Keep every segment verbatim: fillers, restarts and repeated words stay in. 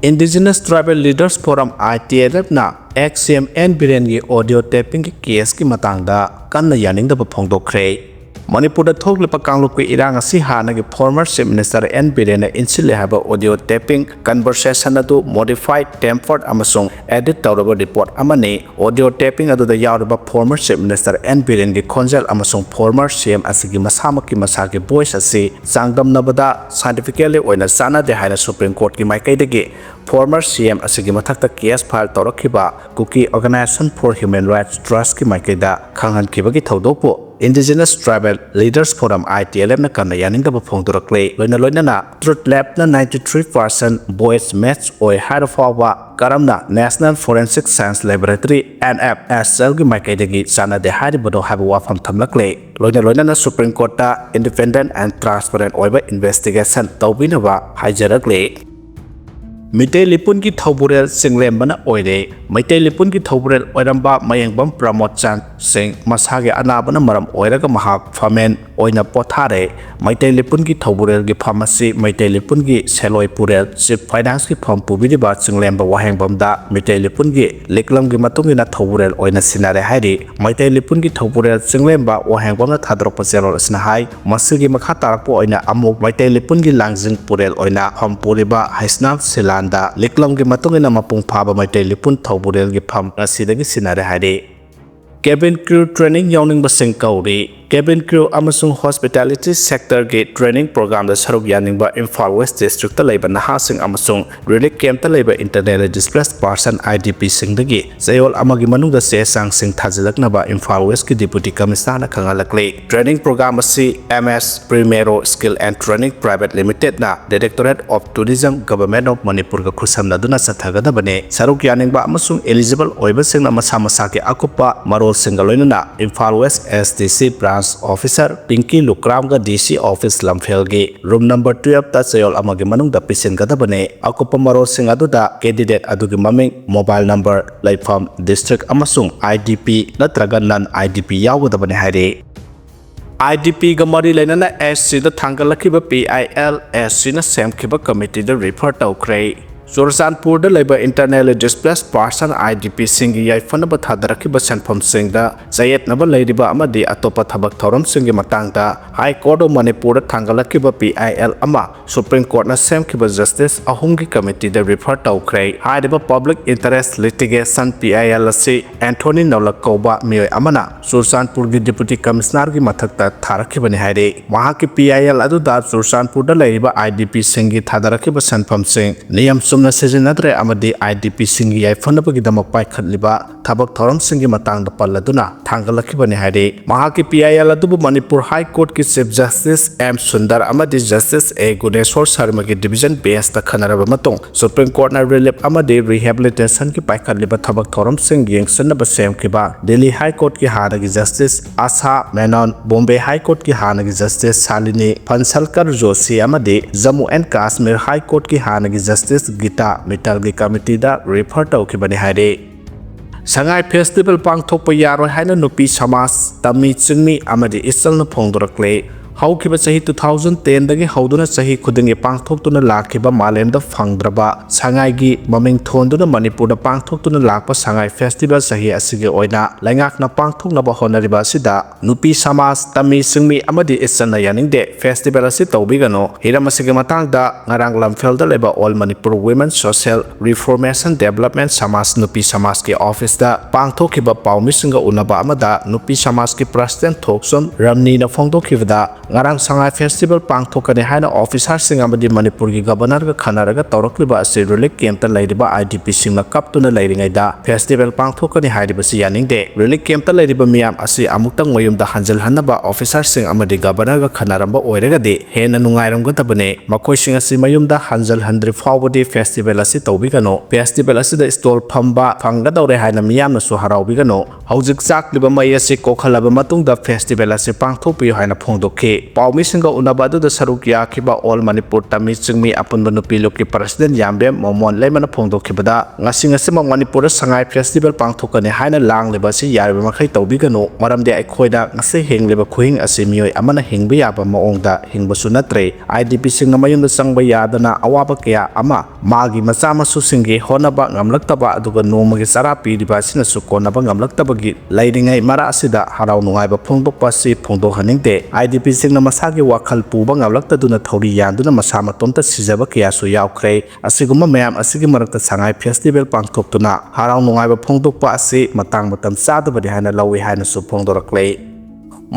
Indigenous Tribal Leaders Forum, I T L F ꯅ ex C M N ꯕꯤꯔꯦꯟꯒꯤ audio tappingꯒꯤ caseꯀꯤ ꯃꯇꯥꯡꯗ ꯀꯟꯅ ꯌꯥꯅꯤꯡꯗꯕ ꯐꯣꯡꯗꯣꯛꯈ꯭ꯔꯦ꯫ ꯃꯅꯤꯄꯨꯔꯗ ꯊꯣꯛꯂꯤꯕ ꯀꯥꯡꯂꯨꯞꯀꯤ ꯏꯔꯥꯡ ꯑꯁꯤ ꯍꯥꯟꯅꯒꯤ former Chief Minister N ꯕꯤꯔꯦꯟꯅ ꯏꯟꯁꯤꯜꯂꯦ ꯍꯥꯏꯕ audio tapping conversation ꯑꯗꯨ modified, tempered ꯑꯃꯁꯨꯡ edit ꯇꯧꯔꯕ report ꯑꯃꯅꯤ꯫ Audio tapping ꯑꯗꯨꯗ ꯌꯥꯎꯔꯤꯕ former Chief Minister N ꯕꯤꯔꯦꯟꯒꯤ ꯈꯣꯟꯖꯦꯜ ꯑꯃꯁꯨꯡ former C M ꯑꯁꯤꯒꯤ ꯃꯁꯥꯃꯛꯀꯤ ꯃꯁꯥꯒꯤ voice ꯑꯁꯤ ꯆꯥꯡꯗꯝꯅꯕꯗ scientifically ꯑꯣꯏꯅ ꯆꯥꯟꯅꯗꯦ ꯍꯥꯏꯅ Supreme Courtꯀꯤ ꯃꯥꯏꯀꯩꯗꯒꯤ former C M ꯑꯁꯤꯒꯤ ꯃꯊꯛꯇ case file ꯇꯧꯔꯛꯈꯤꯕ Kuki Organization for Human Rights Trustꯀꯤ ꯃꯥꯏꯀꯩꯗ ꯈꯪꯍꯟꯈꯤꯕꯒꯤ ꯊꯧꯗꯣꯛꯄꯨ Indigenous Tribal Leaders Forum, I T L F ꯅ ꯀꯟꯅ ꯌꯥꯅꯤꯡꯗꯕ ꯐꯣꯡꯗꯣꯔꯛꯂꯦ꯫ ꯂꯣꯏꯅ ꯂꯣꯏꯅꯅ Truth Labꯅ ninety three percent voice match ꯑꯣꯏ ꯍꯥꯏꯔ ꯐꯥꯎꯕ ꯀꯔꯝꯅ National Forensic Science Laboratory, N F S L ꯒꯤ ꯃꯥꯏꯀꯩꯗꯒꯤ ꯆꯥꯟꯅꯗꯦ ꯍꯥꯏꯔꯤꯕꯅꯣ ꯍꯥꯏꯕ ꯋꯥꯐꯝ ꯊꯝꯂꯛꯂꯦ꯫ ꯂꯣꯏꯅ ꯂꯣꯏꯅꯅ Supreme Courtꯇ independent and transparent ꯑꯣꯏꯕ investigation ꯇꯧꯕꯤꯅꯕ ꯍꯥꯏꯖꯔꯛꯂꯦ꯫ ꯃꯤꯇꯩ ꯂꯤꯄꯨꯟꯒꯤ ꯊꯧꯕꯨꯔꯦꯜ ꯆꯤꯡꯂꯦꯝꯕꯅ ꯑꯣꯏꯔꯦ꯫ ꯃꯩꯇꯩ ꯂꯤꯄꯨꯟꯒꯤ ꯊꯧꯕꯨꯔꯦꯜ ꯑꯣꯏꯔꯝꯕ ꯃꯌꯦꯡꯕꯝ ꯄ꯭ꯔꯃꯣꯗ ꯆꯥꯟ ꯁꯤꯡ ꯃꯁꯥꯒꯤ ꯑꯅꯥꯕꯅ ꯃꯔꯝ ꯑꯣꯏꯔꯒ ꯃꯍꯥꯛ ꯐꯝꯃꯦꯟ ꯑꯣꯏꯅ ꯄꯣꯊꯥꯔꯦ꯫ ꯃꯩꯇꯩ ꯂꯤꯄꯨꯟꯒꯤ ꯊꯧꯕꯨꯔꯦꯜꯒꯤ ꯐꯝ ꯑꯁꯤ ꯃꯩꯇꯩ ꯂꯤꯄꯨꯟꯒꯤ ꯁꯦꯜꯂꯣꯏ ꯄꯨꯔꯦꯜ, chief financeꯀꯤ ꯐꯝ ꯄꯨꯕꯤꯔꯤꯕ ꯆꯤꯡꯂꯦꯝꯕ ꯋꯥꯍꯦꯡꯕꯝꯗ ꯃꯤꯇꯩ ꯂꯤꯄꯨꯟꯒꯤ ꯂꯤꯛꯂꯝꯒꯤ ꯃꯇꯨꯡ ꯏꯟꯅ ꯊꯧꯕꯨꯔꯦꯜ ꯑꯣꯏꯅ ꯁꯤꯟꯅꯔꯦ ꯍꯥꯏꯔꯤ꯫ ꯃꯩꯇꯩ ꯂꯤꯄꯨꯟꯒꯤ ꯊꯧꯕꯨꯔꯦꯜ ꯆꯤꯡꯂꯦꯝꯕ ꯋꯥꯍꯦꯡꯕꯝꯅ ꯊꯥꯗꯣꯔꯛꯄ ꯆꯦꯔꯣꯜ ꯑꯁꯤꯅ ꯍꯥꯏ, ꯃꯁꯤꯒꯤ ꯃꯈꯥ ꯇꯥꯔꯛꯄ ꯑꯣꯏꯅ ꯑꯃꯨꯛ ꯃꯩꯇꯩ ꯂꯤꯄꯨꯟꯒꯤ ꯂꯥꯡꯖꯤꯡ ꯄꯨꯔꯦꯜ ꯑꯣꯏꯅ ꯐꯝ ꯄꯨꯔꯤꯕ ꯍꯩꯁꯅꯥꯝ ꯁꯤꯂꯥꯟꯗ ꯂꯤꯛꯂꯝꯒꯤ ꯃꯇꯨꯡ ꯏꯟꯅ ꯃꯄꯨꯡ ꯐꯥꯕ ꯃꯩꯇꯩ ꯂꯤꯄꯨꯟ ꯊꯧꯕꯨꯔꯦꯜꯒꯤ ꯐꯝ ꯉꯁꯤꯗꯒꯤ ꯁꯤꯟꯅꯔꯦ ꯍꯥꯏꯔꯤ꯫ Cabin crew training ꯌꯥꯎꯅꯤꯡꯕꯁꯤꯡ ꯀꯧꯔꯤ꯫ Cabin crew ꯑꯃꯁꯨꯡ hospitality sectorꯒꯤ training programꯗ ꯁꯔꯨꯛ ꯌꯥꯅꯤꯡꯕ ꯏꯝꯐꯥꯜ West Districtꯇ ꯂꯩꯕ ꯅꯍꯥꯁꯤꯡ ꯑꯃꯁꯨꯡ relief campꯇ ꯂꯩꯕ internally displaced person, I D Pꯁꯤꯡꯗꯒꯤ ꯆꯌꯣꯜ ꯑꯃꯒꯤ ꯃꯅꯨꯡꯗ ꯆꯦ ꯆꯥꯡꯁꯤꯡ ꯊꯥꯖꯤꯜꯂꯛꯅꯕ ꯏꯝꯐꯥꯜ Westꯀꯤ Deputy Commissionerꯅ ꯈꯪꯍꯜꯂꯛꯂꯤ꯫ Training program ꯑꯁꯤ M S Primero Skill and Training Private Limitedꯅ Directorate of Tourism, Government of Manipurꯒ ꯈꯨꯠꯁꯝꯅꯗꯨꯅ ꯆꯠꯊꯒꯗꯕꯅꯤ꯫ ꯁꯔꯨꯛ ꯌꯥꯅꯤꯡꯕ ꯑꯃꯁꯨꯡ eligible ꯑꯣꯏꯕꯁꯤꯡꯅ ꯃꯁꯥ ꯃꯁꯥꯒꯤ ꯑꯀꯨꯞꯄ ꯃꯔꯣꯜꯁꯤꯡꯒ ꯂꯣꯏꯅꯅ Imphal West S D C branch officer ꯄꯤꯡꯀꯤ ꯂꯨꯀ꯭ꯔꯥꯝꯒ D C office ꯂꯝꯐꯦꯜꯒꯤ room number twelveꯇ ꯆꯌꯣꯜ ꯑꯃꯒꯤ ꯃꯅꯨꯡꯗ ꯄꯤꯁꯤꯟꯒꯗꯕꯅꯤ꯫ ꯑꯀꯨꯞꯄ ꯃꯔꯣꯜꯁꯤꯡ ꯑꯗꯨꯗ candidate ꯑꯗꯨꯒꯤ ꯃꯃꯤꯡ, mobile number, ꯂꯩꯐꯝ, district ꯑꯃꯁꯨꯡ I D P ꯅꯠꯇ꯭ꯔꯒ non I D P ꯌꯥꯎꯒꯗꯕꯅꯤ ꯍꯥꯏꯔꯤ꯫ I D Pꯒ ꯃꯔꯤ ꯂꯩꯅꯅ S Cꯗ ꯊꯥꯡꯒꯠꯂꯛꯈꯤꯕ P I L S Cꯅ ꯁꯦꯝꯈꯤꯕ committeeꯗ refer ꯇꯧꯈ꯭ꯔꯦ꯫ ꯆꯨꯔꯆꯥꯟꯄꯨꯔꯗ ꯂꯩꯕ Internally Displaced Person, IDP ꯁꯤꯡꯒꯤ ꯌꯥꯏꯐꯅꯕ ꯊꯥꯗꯔꯛꯈꯤꯕ ꯁꯦꯟꯐꯝꯁꯤꯡꯗ ꯆꯌꯦꯠꯅꯕ ꯂꯩꯔꯤꯕ ꯑꯃꯗꯤ ꯑꯇꯣꯞꯄ ꯊꯕꯛ ꯊꯧꯔꯝꯁꯤꯡꯒꯤ ꯃꯇꯥꯡꯗ High Court of ꯃꯅꯤꯄꯨꯔꯗ ꯊꯥꯡꯒꯠꯂꯛꯈꯤꯕ PIL ꯑꯃ Supreme Courtꯅ ꯁꯦꯝꯈꯤꯕ Justice ꯑꯍꯨꯝꯒꯤ committeeꯗ refer ꯇꯧꯈ꯭ꯔꯦ꯫ ꯍꯥꯏꯔꯤꯕ Public Interest Litigation PIL ꯑꯁꯤ Anthony Nolak ꯀꯧꯕ ꯃꯤꯑꯣꯏ ꯑꯃꯅ ꯆꯨꯔꯆꯥꯟꯄꯨꯔꯒꯤ Deputy Commissionerꯒꯤ ꯃꯊꯛꯇ ꯊꯥꯔꯛꯈꯤꯕꯅꯤ ꯍꯥꯏꯔꯤ꯫ ꯃꯍꯥꯛꯀꯤ PIL ꯑꯗꯨꯗ ꯆꯨꯔꯆꯥꯟꯄꯨꯔꯗ ꯂꯩꯔꯤꯕ IDPꯁꯤꯡꯒꯤ ꯊꯥꯗꯔꯛꯈꯤꯕ ꯁꯦꯟꯐꯝꯁꯤꯡ ꯅꯤꯌꯝ ꯆꯨꯝꯅ ꯁꯤꯖꯤꯟꯅꯗ꯭ꯔꯦ ꯑꯃꯗꯤ IDPꯁꯤꯡꯒꯤ ꯌꯥꯏꯐꯅꯕꯒꯤꯗꯃꯛ ꯄꯥꯏꯈꯠꯂꯤꯕ ꯊꯕꯛ ꯊꯧꯔꯝꯁꯤꯡꯒꯤ ꯃꯇꯥꯡꯗ ꯄꯜꯂꯗꯨꯅ ꯊꯥꯡꯒꯠꯂꯛꯈꯤꯕꯅꯤ ꯍꯥꯏꯔꯤ꯫ ꯃꯍꯥꯛꯀꯤ PIL ꯑꯗꯨꯕꯨ Manipur High Courtꯀꯤ Chief Justice M Sundar ꯑꯃꯗꯤ Justice A ꯒꯨꯅꯦꯁꯣꯔ ꯁꯔꯃꯒꯤ Division Benchꯇ ꯈꯟꯅꯔꯕ ꯃꯇꯨꯡ Supreme Courtꯅ relief ꯑꯃꯗꯤ rehabilitationꯒꯤ ꯄꯥꯏꯈꯠꯂꯤꯕ ꯊꯕꯛ ꯊꯧꯔꯝꯁꯤꯡ ꯌꯦꯡꯁꯤꯟꯅꯕ ꯁꯦꯝꯈꯤꯕ Delhi High Courtꯀꯤ ꯍꯥꯟꯅꯒꯤ Justice ꯑꯁꯥ ꯃꯦꯅꯣꯟ, Bombay High Courtꯀꯤ ꯍꯥꯟꯅꯒꯤ Justice ꯁꯥꯂꯤꯅꯤ ꯐꯟꯁꯜꯀꯔ ꯖꯣꯁꯤ ꯑꯃꯗꯤ Jammu and Kashmir High Courtꯀꯤ ꯍꯥꯟꯅꯒꯤ Justice ꯒꯤꯇꯥ ꯃꯤꯇꯜꯒꯤ committeeꯗ refer ꯇꯧꯈꯤꯕꯅꯤ ꯍꯥꯏꯔꯤ꯫ ꯁꯉꯥꯏ Festival ꯄꯥꯡꯊꯣꯛꯄ ꯌꯥꯔꯣꯏ ꯍꯥꯏꯅ ꯅꯨꯄꯤ ꯁꯃꯥꯖ, ꯇꯝꯃꯤ ꯆꯤꯡꯃꯤ ꯑꯃꯗꯤ ꯏꯆꯜꯅ ꯐꯣꯡꯗꯣꯔꯛꯂꯦ꯫ ꯍꯧꯈꯤꯕ ꯆꯍꯤ two thousand tenꯗꯒꯤ ꯍꯧꯗꯨꯅ ꯆꯍꯤ ꯈꯨꯗꯤꯡꯒꯤ ꯄꯥꯡꯊꯣꯛꯇꯨꯅ ꯂꯥꯛꯈꯤꯕ ꯃꯥꯂꯦꯝꯗ ꯐꯪꯗ꯭ꯔꯕ ꯁꯉꯥꯏꯒꯤ ꯃꯃꯤꯡ ꯊꯣꯟꯗꯨꯅ ꯃꯅꯤꯄꯨꯔꯗ ꯄꯥꯡꯊꯣꯛꯇꯨꯅ ꯂꯥꯛꯄ ꯁꯉꯥꯏ Festival ꯆꯍꯤ ꯑꯁꯤꯒꯤ ꯑꯣꯏꯅ ꯂꯩꯉꯥꯛꯅ ꯄꯥꯡꯊꯣꯛꯅꯕ ꯍꯣꯠꯅꯔꯤꯕ ꯑꯁꯤꯗ ꯅꯨꯄꯤ ꯁꯃꯥꯖ, ꯇꯝꯃꯤ ꯆꯤꯡꯃꯤ ꯑꯃꯗꯤ ꯏꯆꯜꯅ ꯌꯥꯅꯤꯡꯗꯦ꯫ Festival ꯑꯁꯤ ꯇꯧꯕꯤꯒꯅꯨ꯫ ꯍꯤꯔꯝ ꯑꯁꯤꯒꯤ ꯃꯇꯥꯡꯗ ꯉꯔꯥꯡ ꯂꯝꯐꯦꯜꯗ ꯂꯩꯕ All Manipur Women Social Reformation Development ꯁꯃꯥꯖ ꯅꯨꯄꯤ ꯁꯃꯥꯖꯀꯤ officeꯇ ꯄꯥꯡꯊꯣꯛꯈꯤꯕ ꯄꯥꯎꯃꯤꯁꯤꯡꯒ ꯎꯅꯕ ꯑꯃꯗ ꯅꯨꯄꯤ ꯁꯃꯥꯖꯀꯤ President ꯊꯣꯛꯆꯣꯝ ꯔꯝꯅꯤꯅ ꯐꯣꯡꯗꯣꯛꯈꯤꯕꯗ, ꯉꯔꯥꯡ ꯁꯉꯥꯏ Festival ꯄꯥꯡꯊꯣꯛꯀꯅꯤ ꯍꯥꯏꯅ officerꯁꯤꯡ ꯑꯃꯗꯤ ꯃꯅꯤꯄꯨꯔꯒꯤ Governorꯒ ꯈꯟꯅꯔꯒ ꯇꯧꯔꯛꯂꯤꯕ ꯑꯁꯤ relief campꯇ ꯂꯩꯔꯤꯕ IDPꯁꯤꯡꯅ ꯀꯞꯇꯨꯅ ꯂꯩꯔꯤꯉꯩꯗ Festival ꯄꯥꯡꯊꯣꯛꯀꯅꯤ ꯍꯥꯏꯔꯤꯕꯁꯤ ꯌꯥꯅꯤꯡꯗꯦ꯫ Relief campꯇ ꯂꯩꯔꯤꯕ ꯃꯤꯌꯥꯝ ꯑꯁꯤ ꯑꯃꯨꯛꯇꯪ ꯃꯌꯨꯝꯗ ꯍꯟꯖꯤꯜꯍꯟꯅꯕ officerꯁꯤꯡ ꯑꯃꯗꯤ Governorꯒ ꯈꯟꯅꯔꯝꯕ ꯑꯣꯏꯔꯒꯗꯤ ꯍꯦꯟꯅ ꯅꯨꯡꯉꯥꯏꯔꯝꯒꯗꯕꯅꯤ꯫ ꯃꯈꯣꯏꯁꯤꯡ ꯑꯁꯤ ꯃꯌꯨꯝꯗ ꯍꯟꯖꯤꯜꯍꯟꯗ꯭ꯔꯤ ꯐꯥꯎꯕꯗꯤ Festival ꯑꯁꯤ ꯇꯧꯕꯤꯒꯅꯨ꯫ Festival ꯑꯁꯤꯗ stall ꯐꯝꯕ ꯐꯪꯒꯗꯧꯔꯦ ꯍꯥꯏꯅ ꯃꯤꯌꯥꯝꯅꯁꯨ ꯍꯔꯥꯎꯕꯤꯒꯅꯨ꯫ ꯍꯧꯖꯤꯛ ꯆꯥꯛꯂꯤꯕ ꯃꯩ ꯑꯁꯤ ꯀꯣꯛꯍꯜꯂꯕ ꯃꯇꯨꯡꯗ Festival ꯑꯁꯤ ꯄꯥꯡꯊꯣꯛꯄꯤꯌꯨ ꯍꯥꯏꯅ ꯐꯣꯡꯗꯣꯛꯈꯤ꯫ ꯄꯥꯎꯃꯤꯁꯤꯡꯒ ꯎꯅꯕ ꯑꯗꯨꯗ ꯁꯔꯨꯛ ꯌꯥꯈꯤꯕ ꯑꯣꯜ ꯃꯅꯤꯄꯨꯔ ꯇꯃꯤ ꯆꯤꯡꯃꯤ ꯑꯄꯨꯟꯕ ꯅꯨꯄꯤ ꯂꯨꯞꯀꯤ ꯄ꯭ꯔꯁꯤꯗꯦꯟ ꯌꯥꯝꯕꯦꯝ ꯃꯣꯃꯣꯟ ꯂꯩꯃꯅ ꯐꯣꯡꯗꯣꯛꯈꯤꯕꯗ, ꯉꯁꯤ ꯉꯁꯤꯃꯛ ꯃꯅꯤꯄꯨꯔꯗ ꯁꯉꯥꯏ ꯐꯦꯁꯇꯤꯚꯦꯜ ꯄꯥꯡꯊꯣꯛꯀꯅꯤ ꯍꯥꯏꯅ ꯂꯥꯡꯂꯤꯕ ꯑꯁꯤ ꯌꯥꯔꯤꯕ ꯃꯈꯩ ꯇꯧꯕꯤꯒꯅꯨ, ꯃꯔꯝꯗꯤ ꯑꯩꯈꯣꯏꯅ ꯉꯁꯤ ꯍꯤꯡꯂꯤꯕ ꯈꯨꯍꯤꯡ ꯑꯁꯤ ꯃꯤꯑꯣꯏ ꯑꯃꯅ ꯍꯤꯡꯕ ꯌꯥꯕ ꯃꯑꯣꯡꯗ ꯍꯤꯡꯕꯁꯨ ꯅꯠꯇ꯭ꯔꯦ꯫ ꯑꯥꯏ ꯗꯤ ꯄꯤꯁꯤꯡꯅ ꯃꯌꯨꯝꯗ ꯆꯪꯕ ꯌꯥꯗꯅ ꯑꯋꯥꯕ ꯀꯌꯥ ꯑꯃ ꯃꯥꯒꯤ ꯃꯆꯥ ꯃꯁꯨꯁꯤꯡꯒꯤ ꯍꯣꯠꯅꯕ ꯉꯝꯂꯛꯇꯕ ꯑꯗꯨꯒ ꯅꯣꯡꯃꯒꯤ ꯆꯔꯥ ꯄꯤꯔꯤꯕ ꯑꯁꯤꯅꯁꯨ ꯀꯣꯟꯅꯕ ꯉꯝꯂꯛꯇꯕꯒꯤ ꯂꯩꯔꯤꯉꯩ ꯃꯔꯛ ꯑꯁꯤꯗ ꯍꯔꯥꯎ ꯅꯨꯡꯉꯥꯏꯕ ꯐꯣꯡꯗꯣꯛꯄ ꯑꯁꯤ ꯐꯣꯡꯗꯣꯛꯍꯟꯅꯤꯡꯗꯦ꯫ ꯑꯥꯏ ꯗꯤ ꯄꯤꯁꯤꯡꯅ ꯃꯁꯥꯒꯤ ꯋꯥꯈꯜ ꯄꯨꯕ ꯉꯝꯂꯛꯇꯗꯨꯅ ꯊꯧꯔꯤ ꯌꯥꯟꯗꯨꯅ ꯃꯁꯥ ꯃꯇꯣꯝꯇ ꯁꯤꯖꯕ ꯀꯌꯥꯁꯨ ꯌꯥꯎꯈ꯭ꯔꯦ꯫ ꯑꯁꯤꯒꯨꯝꯕ ꯃꯌꯥꯝ ꯑꯁꯤꯒꯤ ꯃꯔꯛꯇ ꯁꯉꯥꯏ ꯐꯦꯁꯇꯤꯚꯦꯜ ꯄꯥꯡꯊꯣꯛꯇꯨꯅ ꯍꯔꯥꯎ ꯅꯨꯡꯉꯥꯏꯕ ꯐꯣꯡꯗꯣꯛꯄ ꯑꯁꯤ ꯃꯇꯥꯡ ꯃꯇꯝ ꯆꯥꯗꯕꯅꯤ ꯍꯥꯏꯅ ꯂꯧꯏ ꯍꯥꯏꯅꯁꯨ ꯐꯣꯡꯗꯣꯔꯛꯂꯦ꯫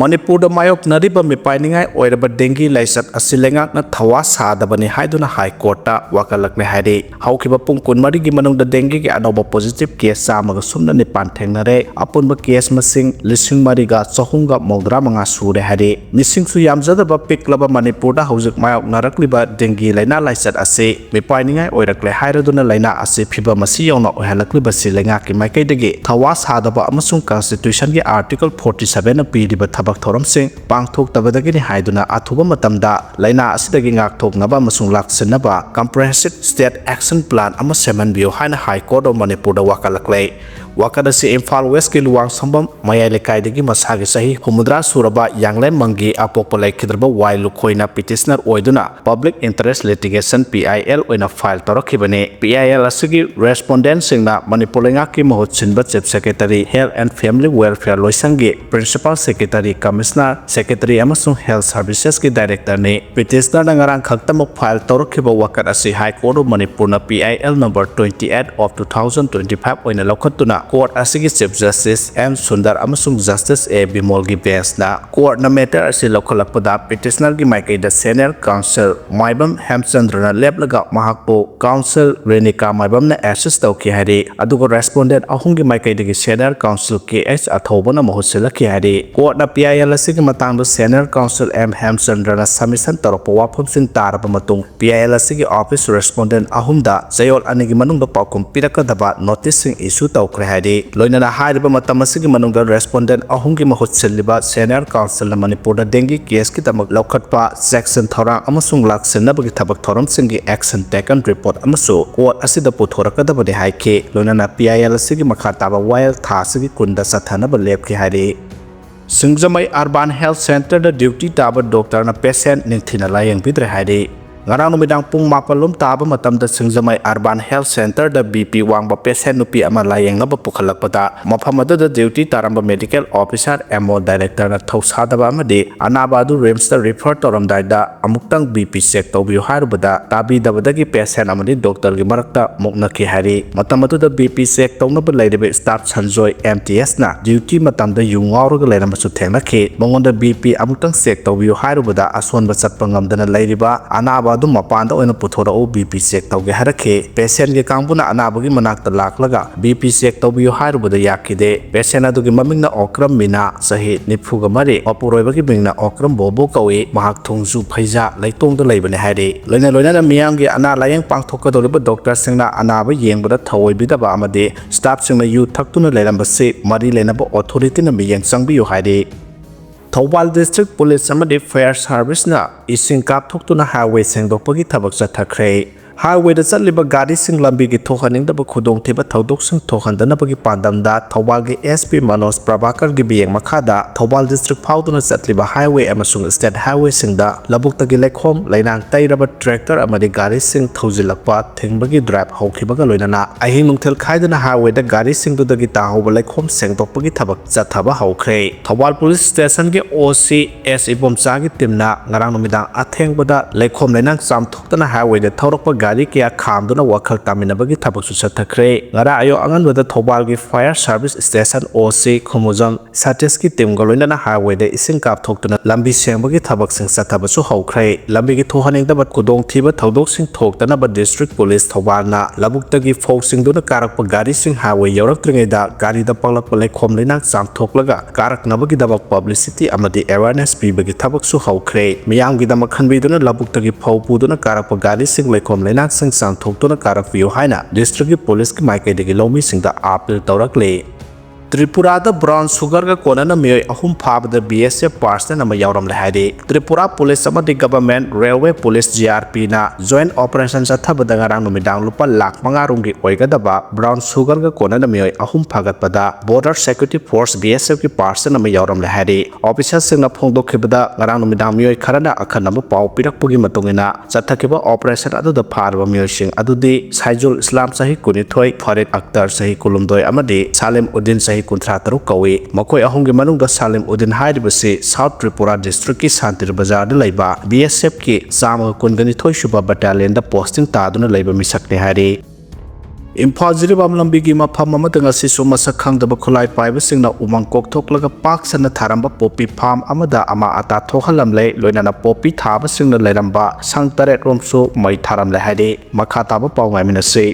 ꯃꯅꯤꯄꯨꯔꯗ ꯃꯥꯌꯣꯛꯅꯔꯤꯕ ꯃꯤꯄꯥꯏꯅꯤꯡꯉꯥꯏ ꯑꯣꯏꯔꯕ ꯗꯦꯡꯒꯤ ꯂꯥꯏꯆꯠ ꯑꯁꯤ ꯂꯩꯉꯥꯛꯅ ꯊꯋꯥ ꯁꯥꯗꯕꯅꯤ ꯍꯥꯏꯗꯨꯅ ꯍꯥꯏ ꯀꯣꯔꯠꯇ ꯋꯥꯀꯠꯂꯛꯂꯦ ꯍꯥꯏꯔꯤ꯫ ꯍꯧꯈꯤꯕ ꯄꯨꯡ ꯀꯨꯟꯃꯔꯤꯒꯤ ꯃꯅꯨꯡꯗ ꯗꯦꯡꯒꯤꯒꯤ ꯑꯅꯧꯕ ꯄꯣꯖꯤꯇꯤꯚ ꯀꯦꯁ ꯆꯥꯝꯃꯒ ꯁꯨꯞꯅ ꯅꯤꯄꯥꯟ ꯊꯦꯡꯅꯔꯦ꯫ ꯑꯄꯨꯟꯕ ꯀꯦꯁ ꯃꯁꯤꯡ ꯂꯤꯁꯤꯡ ꯃꯔꯤꯒ ꯆꯍꯨꯝꯒ ꯃꯧꯗ꯭ꯔꯥ ꯃꯉꯥ ꯁꯨꯔꯦ ꯍꯥꯏꯔꯤ꯫ ꯃꯤꯁꯤꯡꯁꯨ ꯌꯥꯝꯖꯗꯕ ꯄꯤꯛꯂꯕ ꯃꯅꯤꯄꯨꯔꯗ ꯍꯧꯖꯤꯛ ꯃꯥꯌꯣꯛꯅꯔꯛꯂꯤꯕ ꯗꯦꯡꯒꯤ ꯂꯥꯏꯅꯥ ꯂꯥꯏꯆꯠ ꯑꯁꯤ ꯃꯤꯄꯥꯏꯅꯤꯡꯉꯥꯏ ꯑꯣꯏꯔꯛꯂꯦ ꯍꯥꯏꯔꯗꯨꯅ ꯂꯥꯏꯅꯥ ꯑꯁꯤ ꯐꯤꯕꯝ ꯑꯁꯤ ꯌꯧꯅ ꯑꯣꯏꯍꯜꯂꯛꯂꯤꯕꯁꯤ ꯂꯩꯉꯥꯛꯀꯤ ꯃꯥꯏꯀꯩꯗꯒꯤ ꯊꯋꯥ ꯁꯥꯗꯕ ꯑꯃꯁꯨꯡ ꯀꯟꯁꯇꯤꯇ꯭ꯌꯨꯁꯟꯒꯤ ꯑꯥꯔꯇꯤꯀꯜ ꯐꯣꯔꯇꯤ ꯁꯚꯦꯟꯅ ꯄꯤꯔꯤꯕ ꯊꯕꯛ ꯊꯧꯔꯝꯁꯤꯡ ꯄꯥꯡꯊꯣꯛꯇꯕꯗꯒꯤꯅꯤ ꯍꯥꯏꯗꯨꯅ ꯑꯊꯨꯕ ꯃꯇꯝꯗ ꯂꯥꯏꯅꯥ ꯑꯁꯤꯗꯒꯤ ꯉꯥꯛꯊꯣꯛꯅꯕ ꯑꯃꯁꯨꯡ ꯂꯥꯛꯁꯤꯟꯅꯕ Comprehensive State Action Plan ꯑꯃ ꯁꯦꯝꯍꯟꯕꯤꯌꯨ ꯍꯥꯏꯅ High Court of ꯃꯅꯤꯄꯨꯔꯗ ꯋꯥꯀꯠꯂꯛꯂꯦ꯫ ꯋꯥꯀꯠ ꯑꯁꯤ ꯏꯝꯐꯥꯜ ꯋꯦꯁꯀꯤ ꯂꯨꯋꯥꯡꯁꯪꯕꯝ ꯃꯌꯥꯏ ꯂꯩꯀꯥꯏꯗꯒꯤ ꯃꯁꯥꯒꯤ ꯆꯍꯤ ꯍꯨꯝꯐꯨꯇꯔꯥ ꯁꯨꯔꯕ ꯌꯥꯡꯂꯦꯟꯃꯪꯒꯤ ꯑꯄꯣꯛꯄ ꯂꯩꯈꯤꯗ꯭ꯔꯕ ꯋꯥꯏ ꯂꯨꯈꯣꯏꯅ ꯄꯤꯇꯤꯁꯅꯔ ꯑꯣꯏꯗꯨꯅ Public Interest Litigation, P I L, ꯑꯣꯏꯅ ꯐꯥꯏꯜ ꯇꯧꯔꯛꯈꯤꯕꯅꯤ꯫ P I L ꯑꯁꯤꯒꯤ ꯔꯦꯁꯄꯣꯟꯗꯦꯟꯁꯤꯡꯅ ꯃꯅꯤꯄꯨꯔ ꯂꯩꯉꯥꯛꯀꯤ ꯃꯍꯨꯠ ꯁꯤꯟꯕ Chief Secretary, Health and Family Welfare ꯂꯣꯏꯁꯪꯒꯤ Principal Secretary, Commissioner, Secretary ꯑꯃꯁꯨꯡ Health Servicesꯀꯤ Directorꯅꯤ꯫ ꯄꯤꯇꯤꯁꯅꯔꯅ ꯉꯔꯥꯡ ꯈꯛꯇꯃꯛ ꯐꯥꯏꯜ ꯇꯧꯔꯛꯈꯤꯕ ꯋꯥꯀꯠ ꯑꯁꯤ High Court of ꯃꯅꯤꯄꯨꯔꯅ P I L number twenty eight of two thousand twenty five ꯑꯣꯏꯅ ꯂꯧꯈꯠꯇꯨꯅ ꯀꯣꯔꯠ ꯑꯁꯤꯒꯤ Chief Justice M ꯁꯨꯟꯗꯔ ꯑꯃꯁꯨꯡ Justice A ꯕꯤꯃꯣꯜꯒꯤ ꯕꯦꯟꯁꯅ ꯀꯣꯔꯠꯅ ꯃꯦꯇꯔ ꯑꯁꯤ ꯂꯧꯈꯠꯂꯛꯄꯗ ꯄꯤꯇꯤꯁꯅꯔꯒꯤ ꯃꯥꯏꯀꯩꯗ Senior Counsel ꯃꯥꯏꯕꯝ ꯍꯦꯝꯆꯟꯗ꯭ꯔꯅ ꯂꯦꯞꯂꯒ ꯃꯍꯥꯛꯄꯨ Counsel ꯔꯦꯅꯤꯀꯥ ꯃꯥꯏꯕꯝꯅ ꯑꯦꯁꯤꯁ ꯇꯧꯈꯤ ꯍꯥꯏꯔꯤ꯫ ꯑꯗꯨꯒ ꯔꯦꯁꯄꯣꯟꯗꯦꯟ ꯑꯍꯨꯝꯒꯤ ꯃꯥꯏꯀꯩꯗꯒꯤ Senior Counsel K H ꯑꯊꯧꯕꯅ ꯃꯍꯨꯠ ꯁꯤꯜꯂꯛꯈꯤ ꯍꯥꯏꯔꯤ꯫ ꯀꯣꯔꯠꯅ P I L ꯑꯁꯤꯒꯤ ꯃꯇꯥꯡꯗ Senior Counsel M ꯍꯦꯝꯆꯟꯗ꯭ꯔꯅ submission ꯇꯧꯔꯛꯄ ꯋꯥꯐꯝꯁꯤꯡ ꯇꯥꯔꯕ ꯃꯇꯨꯡ, P I L ꯑꯁꯤꯒꯤ office respondent ꯑꯍꯨꯝꯗ ꯆꯌꯣꯜ ꯑꯅꯤꯒꯤ ꯃꯅꯨꯡꯗ ꯄꯥꯎꯈꯨꯝ ꯄꯤꯔꯛꯀꯗꯕ ꯅꯣꯇꯤꯁꯁꯤꯡ ꯏꯁꯨ ꯇꯧꯈ꯭ꯔꯦ ꯍꯥꯏꯔꯤ꯫ ꯂꯣꯏꯅꯅ ꯍꯥꯏꯔꯤꯕ ꯃꯇꯝ ꯑꯁꯤꯒꯤ ꯃꯅꯨꯡꯗ respondent ꯑꯍꯨꯝꯒꯤ ꯃꯍꯨꯠ ꯁꯤꯜꯂꯤꯕ Senior Counsel ꯅ ꯃꯅꯤꯄꯨꯔꯗ dengue case ꯀꯤꯗꯃꯛ ꯂꯧꯈꯠꯄ ꯆꯦꯛꯁꯤꯟ ꯊꯧꯔꯥꯡ ꯑꯃꯁꯨꯡ ꯂꯥꯛꯁꯤꯟꯅꯕꯒꯤ ꯊꯕꯛ ꯊꯧꯔꯝꯁꯤꯡꯒꯤ action taken report ꯑꯃꯁꯨ court ꯑꯁꯤꯗ ꯄꯨꯊꯣꯔꯛꯀꯗꯕꯅꯤ ꯍꯥꯏꯈꯤ꯫ ꯂꯣꯏꯅꯅ P I L ꯑꯁꯤꯒꯤ ꯃꯈꯥ ꯇꯥꯕ ꯋꯥꯌꯦꯜ ꯊꯥ ꯑꯁꯤꯒꯤ ꯀꯨꯟꯗ ꯆꯠꯊꯅꯕ ꯂꯦꯞꯈꯤ ꯍꯥꯏꯔꯤ꯫ ꯁꯤꯡꯖꯃꯩ Urban Health Centre ꯗ duty ꯇꯥꯕ doctor ꯅ patient ꯅꯤꯡꯊꯤꯅ ꯂꯥꯌꯦꯡꯕꯤꯗ꯭ꯔꯦ ꯍꯥꯏꯔꯤ꯫ ꯉꯔꯥꯡ ꯅꯨꯃꯤꯗꯥꯡ ꯄꯨꯡ ꯃꯥꯄꯜ ꯂꯣꯝ ꯇꯥꯕ ꯃꯇꯝꯗ ꯁꯤꯡꯖꯃꯩ Urban Health Centre ꯗ B P ꯋꯥꯡꯕ patient ꯅꯨꯄꯤ ꯑꯃ ꯂꯥꯌꯦꯡꯅꯕ ꯄꯨꯈꯠꯂꯛꯄꯗ, ꯃꯐꯝ ꯑꯗꯨꯗ duty ꯇꯥꯔꯝꯕ medical officer, M O, director ꯅ ꯊꯧꯁꯥꯗꯕ ꯑꯃꯗꯤ ꯑꯅꯥꯕ ꯑꯗꯨ RIMS ꯇ refer ꯇꯧꯔꯝꯗꯥꯏꯗ ꯑꯃꯨꯛꯇꯪ B P check ꯇꯧꯕꯤꯌꯨ ꯍꯥꯏꯔꯨꯕꯗ ꯇꯥꯕꯤꯗꯕꯗꯒꯤ patient ꯑꯃꯗꯤ doctor ꯒꯤ ꯃꯔꯛꯇ ꯃꯨꯛꯅꯈꯤ ꯍꯥꯏꯔꯤ꯫ ꯃꯇꯝ ꯑꯗꯨꯗ B P check ꯇꯧꯅꯕ ꯂꯩꯔꯤꯕ staff Sanjoy, M T S ꯅ duty ꯃꯇꯝꯗ ꯌꯨ ꯉꯥꯎꯔꯒ ꯂꯩꯔꯝꯕꯁꯨ ꯊꯦꯡꯅꯈꯤ꯫ ꯃꯉꯣꯟꯗ B P ꯑꯃꯨꯛꯇꯪ check ꯇꯧꯕꯤꯌꯨ ꯍꯥꯏꯔꯨꯕꯗ ꯑꯁꯣꯟꯕ ꯆꯠꯄ ꯉꯝꯗꯅ ꯂꯩꯔꯤꯕ ꯑꯅꯥꯕ ꯑꯗꯨ ꯃꯄꯥꯟꯗ ꯑꯣꯏꯅ ꯄꯨꯊꯣꯔꯛꯎ, B P check ꯇꯧꯒꯦ ꯍꯥꯏꯔꯛꯈꯤ꯫ Patient ꯒꯤ ꯀꯥꯡꯕꯨꯅ ꯑꯅꯥꯕꯒꯤ ꯃꯅꯥꯛꯇ ꯂꯥꯛꯂꯒ B P check ꯇꯧꯕꯤꯌꯨ ꯍꯥꯏꯔꯨꯕꯗ ꯌꯥꯈꯤꯗꯦ꯫ Patient ꯑꯗꯨꯒꯤ ꯃꯃꯤꯡꯅ ꯑꯣꯀ꯭ꯔꯝ ꯃꯤꯅꯥ, ꯆꯍꯤ ꯅꯤꯐꯨꯒ ꯃꯔꯤ, ꯃꯄꯨꯔꯣꯏꯕꯒꯤ ꯃꯤꯡꯅ ꯑꯣꯀ꯭ꯔꯝ ꯕꯣꯕꯣ ꯀꯧꯏ꯫ ꯃꯍꯥꯛ ꯊꯣꯡꯖꯨ ꯐꯩꯖꯥ ꯂꯩꯇꯣꯡꯗ ꯂꯩꯕꯅꯤ ꯍꯥꯏꯔꯤ꯫ ꯂꯣꯏꯅ ꯂꯣꯏꯅꯅ ꯃꯤꯌꯥꯝꯒꯤ ꯑꯅꯥ ꯂꯥꯌꯦꯡ ꯄꯥꯡꯊꯣꯛꯀꯗꯧꯔꯤꯕ doctor ꯁꯤꯡꯅ ꯑꯅꯥꯕ ꯌꯦꯡꯕꯗ ꯊꯧꯑꯣꯏꯕꯤꯗꯕ ꯑꯃꯗꯤ staff ꯁꯤꯡꯅ ꯌꯨ ꯊꯛꯇꯨꯅ ꯂꯩꯔꯝꯕꯁꯤ ꯃꯔꯤ ꯂꯩꯅꯕ authority ꯅ ꯃꯤꯠꯌꯦꯡ ꯆꯪꯕꯤꯌꯨ ꯍꯥꯏꯔꯤ꯫ ꯊꯧꯕꯥꯜ District Police ꯑꯃꯗꯤ Fire Service ꯅ ꯏꯁꯤꯡ ꯀꯥꯞꯊꯣꯛꯇꯨꯅ highway ꯁꯦꯡꯗꯣꯛꯄꯒꯤ ꯊꯕꯛ ꯆꯠꯊꯈ꯭ꯔꯦ꯫ Highway ꯗ ꯆꯠꯂꯤꯕ ꯒꯥꯔꯤꯁꯤꯡ ꯂꯝꯕꯤꯒꯤ ꯊꯣꯛꯍꯟꯅꯤꯡꯗꯕ ꯈꯨꯗꯣꯡꯊꯤꯕ ꯊꯧꯗꯣꯛꯁꯤꯡ ꯊꯣꯛꯍꯟꯗꯅꯕꯒꯤ ꯄꯥꯟꯗꯝꯗ ꯊꯧꯕꯥꯜꯒꯤ S P ꯃꯅꯣꯖ ꯄ꯭ꯔꯚꯥꯀꯔꯒꯤ ꯃꯤꯠꯌꯦꯡ ꯃꯈꯥꯗ ꯊꯧꯕꯥꯜ district ꯐꯥꯎꯗꯨꯅ ꯆꯠꯂꯤꯕ highway ꯑꯃꯁꯨꯡ state highway ꯁꯤꯡꯗ ꯂꯧꯕꯨꯛꯇꯒꯤ ꯂꯩꯈꯣꯝ ꯂꯩꯅꯥꯡ ꯇꯩꯔꯕ tractor ꯑꯃꯗꯤ ꯒꯥꯔꯤꯁꯤꯡ ꯊꯧꯖꯤꯜꯂꯛꯄ ꯊꯤꯡꯕꯒꯤ drive ꯍꯧꯈꯤꯕꯒ ꯂꯣꯏꯅꯅ ꯑꯍꯤꯡ ꯅꯨꯡꯊꯤꯜ ꯈꯥꯏꯗꯅ highway ꯗ ꯒꯥꯔꯤꯁꯤꯡꯗꯨꯗꯒꯤ ꯇꯥꯍꯧꯕ ꯂꯩꯈꯣꯝ ꯁꯦꯡꯗꯣꯛꯄꯒꯤ ꯊꯕꯛ ꯆꯠꯊꯕ ꯍꯧꯈ꯭ꯔꯦ꯫ ꯊꯧꯕꯥꯜ Police Station ꯒꯤ O C S ꯏꯕꯣꯝꯆꯥꯒꯤ team ꯅ ꯉꯔꯥꯡ ꯅꯨꯃꯤꯗꯥꯡ ꯑꯊꯦꯡꯕꯗ ꯂꯩꯈꯣꯝ ꯂꯩꯅꯥꯡ ꯆꯥꯝꯊꯣꯛꯇꯅ highway ꯗ ꯊꯧꯔꯛꯄ ꯒꯥꯔꯤ ꯀꯌꯥ ꯈꯥꯝꯗꯨꯅ ꯋꯥꯈꯜ ꯇꯥꯃꯤꯟꯅꯕꯒꯤ ꯊꯕꯛꯁꯨ ꯆꯠꯊꯈ꯭ꯔꯦ꯫ ꯉꯔꯥꯡ ꯑꯌꯨꯛ ꯑꯉꯟꯕꯗ ꯊꯧꯕꯥꯜꯒꯤ Fire Service Station O C ꯈꯨꯃꯨꯖꯝ ꯁꯇꯤꯁꯀꯤ team ꯒ ꯂꯣꯏꯅꯅ highway ꯗ ꯏꯁꯤꯡ ꯀꯥꯞꯊꯣꯛꯇꯨꯅ ꯂꯝꯕꯤ ꯁꯦꯡꯕꯒꯤ ꯊꯕꯛꯁꯤꯡ ꯆꯠꯊꯕꯁꯨ ꯍꯧꯈ꯭ꯔꯦ꯫ ꯂꯝꯕꯤꯒꯤ ꯊꯣꯛꯍꯟꯅꯤꯡꯗꯕ ꯈꯨꯗꯣꯡꯊꯤꯕ ꯊꯧꯗꯣꯛꯁꯤꯡ ꯊꯣꯛꯇꯅꯕ District Police ꯊꯧꯕꯥꯜꯅ ꯂꯧꯕꯨꯛꯇꯒꯤ ꯐꯧ ꯆꯤꯡꯗꯨꯅ ꯀꯥꯔꯛꯄ ꯒꯥꯔꯤꯁꯤꯡ highway ꯌꯧꯔꯛꯇ꯭ꯔꯤꯉꯩꯗ ꯒꯥꯔꯤꯗ ꯄꯛꯂꯛꯄ ꯂꯩꯈꯣꯝ ꯂꯩꯅꯥꯡ ꯆꯥꯝꯊꯣꯛꯂꯒ ꯀꯥꯔꯛꯅꯕꯒꯤꯗꯃꯛ publicity ꯑꯃꯗꯤ awareness ꯄꯤꯕꯒꯤ ꯊꯕꯛꯁꯨ ꯍꯧꯈ꯭ꯔꯦ꯫ ꯃꯤꯌꯥꯝꯒꯤꯗꯃꯛ ꯈꯟꯕꯤꯗꯨꯅ ꯂꯧꯕꯨꯛꯇꯒꯤ ꯐꯧ ꯄꯨꯗꯨꯅ ꯀꯥꯔꯛꯄ ꯒꯥꯔꯤꯁꯤꯡ ꯂꯩꯈꯣꯝ ꯂꯩꯅꯥꯡꯁꯤꯡ ꯆꯥꯝꯊꯣꯛꯇꯨꯅ ꯀꯥꯔꯛꯄꯤꯌꯨ ꯍꯥꯏꯅ ꯗꯤꯁꯇ꯭ꯔꯤꯛꯀꯤ ꯄꯨꯂꯤꯁꯀꯤ ꯃꯥꯏꯀꯩꯗꯒꯤ ꯂꯧꯃꯤꯁꯤꯡꯗ ꯑꯥꯄꯤꯜ ꯇꯧꯔꯛꯂꯤ꯫ ꯇ꯭ꯔꯤꯄꯨꯔꯥꯗ ꯕ꯭ꯔꯥꯎꯟ ꯁꯨꯒꯔꯒ ꯀꯣꯟꯅꯅ ꯃꯤꯑꯣꯏ ꯑꯍꯨꯝ ꯐꯥꯕꯗ ꯕꯤ ꯑꯦꯁ ꯑꯦꯐ ꯄꯥꯔꯁꯅꯦꯜ ꯑꯃ ꯌꯥꯎꯔꯝꯂꯦ ꯍꯥꯏꯔꯤ꯫ ꯇ꯭ꯔꯤꯄꯨꯔꯥ ꯄꯨꯂꯤꯁ ꯑꯃꯗꯤ government railway police, G R ꯄꯤꯅ ꯖꯣꯏꯟꯠ ꯑꯣꯄꯔꯦꯁꯟ ꯆꯠꯊꯕꯗ ꯉꯔꯥꯡ ꯅꯨꯃꯤꯗꯥꯡ ꯂꯨꯄꯥ ꯂꯥꯈ ꯃꯉꯥ ꯔꯣꯝꯒꯤ ꯑꯣꯏꯒꯗꯕ ꯕ꯭ꯔꯥꯎꯟ ꯁꯨꯒꯔꯒ ꯀꯣꯟꯅꯅ ꯃꯤꯑꯣꯏ ꯑꯍꯨꯝ ꯐꯥꯒꯠꯄꯗ ꯕꯣꯔꯗꯔ ꯁꯦꯀ꯭ꯌꯨꯔꯤꯇꯤ ꯐꯣꯔꯁ, ꯕꯤ ꯑꯦꯁ ꯑꯦꯐꯀꯤ ꯄꯥꯔꯁꯟ ꯑꯃ ꯌꯥꯎꯔꯝꯂꯦ ꯍꯥꯏꯔꯤ꯫ ꯑꯣꯐꯤꯁꯔꯁꯤꯡꯅ ꯐꯣꯡꯗꯣꯛꯈꯤꯕꯗ, ꯉꯔꯥꯡ ꯅꯨꯃꯤꯗꯥꯡ ꯃꯤꯑꯣꯏ ꯈꯔꯅ ꯑꯈꯟꯅꯕ ꯄꯥꯎ ꯄꯤꯔꯛꯄꯒꯤ ꯃꯇꯨꯡ ꯏꯟꯅ ꯆꯠꯊꯈꯤꯕ ꯑꯣꯄꯔꯦꯁꯟ ꯑꯗꯨꯗ ꯐꯥꯔꯕ ꯃꯤꯑꯣꯏꯁꯤꯡ ꯑꯗꯨꯗꯤ ꯁꯥꯏꯖꯨꯜ ꯏꯁꯂꯥꯝ, ꯆꯍꯤ ꯀꯨꯟꯅꯤꯊꯣꯏ, ꯐꯔꯤꯗ ꯑꯈꯇꯔ, ꯆꯍꯤ ꯀꯨꯟꯍꯨꯝꯗꯣꯏ, ꯑꯃꯗꯤ ꯁꯥꯂꯤꯝ ꯎꯗꯤꯟ, ꯆꯍꯤ ꯀꯨꯟꯊ꯭ꯔꯥ ꯇꯔꯨꯛ ꯀꯧꯏ꯫ ꯃꯈꯣꯏ ꯑꯍꯨꯝꯒꯤ ꯃꯅꯨꯡꯗ ꯁꯥꯂꯤꯝ ꯎꯗꯤꯟ ꯍꯥꯏꯔꯤꯕꯁꯤ ꯁꯥꯎꯠ ꯇ꯭ꯔꯤꯄꯨꯔꯥ ꯗꯤꯁꯇ꯭ꯔꯤꯛꯀꯤ ꯁꯥꯟꯇꯤꯔ ꯕꯖꯥꯔꯗ ꯂꯩꯕ ꯕꯤ ꯑꯦꯁ ꯑꯦꯐꯀꯤ ꯆꯥꯝꯃꯒ ꯀꯨꯟꯒ ꯅꯤꯊꯣꯏ ꯁꯨꯕ ꯕꯠꯇꯥꯂꯤꯌꯟꯗ ꯄꯣꯁꯇꯤꯡ ꯇꯥꯗꯨꯅ ꯂꯩꯕ ꯃꯤꯁꯛꯅꯤ ꯍꯥꯏꯔꯤ꯫ ꯏꯝꯐꯥꯜ ꯖꯤꯔꯤꯕꯥꯝ ꯂꯝꯕꯤꯒꯤ ꯃꯐꯝ ꯑꯃꯗ ꯉꯁꯤꯁꯨ ꯃꯁꯛ ꯈꯪꯗꯕ ꯈꯨꯠꯂꯥꯏ ꯄꯥꯏꯕꯁꯤꯡꯅ ꯎꯃꯪ ꯀꯣꯛꯊꯣꯛꯂꯒ ꯄꯥꯛ ꯁꯟꯅ ꯊꯥꯔꯝꯕ ꯄꯣꯄꯤ ꯐꯥꯔꯝ ꯑꯃꯗ ꯑꯃꯥ ꯑꯇꯥ ꯊꯣꯛꯍꯜꯂꯝꯂꯦ꯫ ꯂꯣꯏꯅꯅ ꯄꯣꯄꯤ ꯊꯥꯕꯁꯤꯡꯅ ꯂꯩꯔꯝꯕ ꯁꯪ ꯇꯔꯦꯠ ꯔꯣꯝꯁꯨ ꯃꯩ ꯊꯥꯔꯝꯂꯦ ꯍꯥꯏꯔꯤ꯫ ꯃꯈꯥ ꯇꯥꯕ ꯄꯥꯎ ꯉꯥꯏꯃꯤꯟꯅꯁꯤ꯫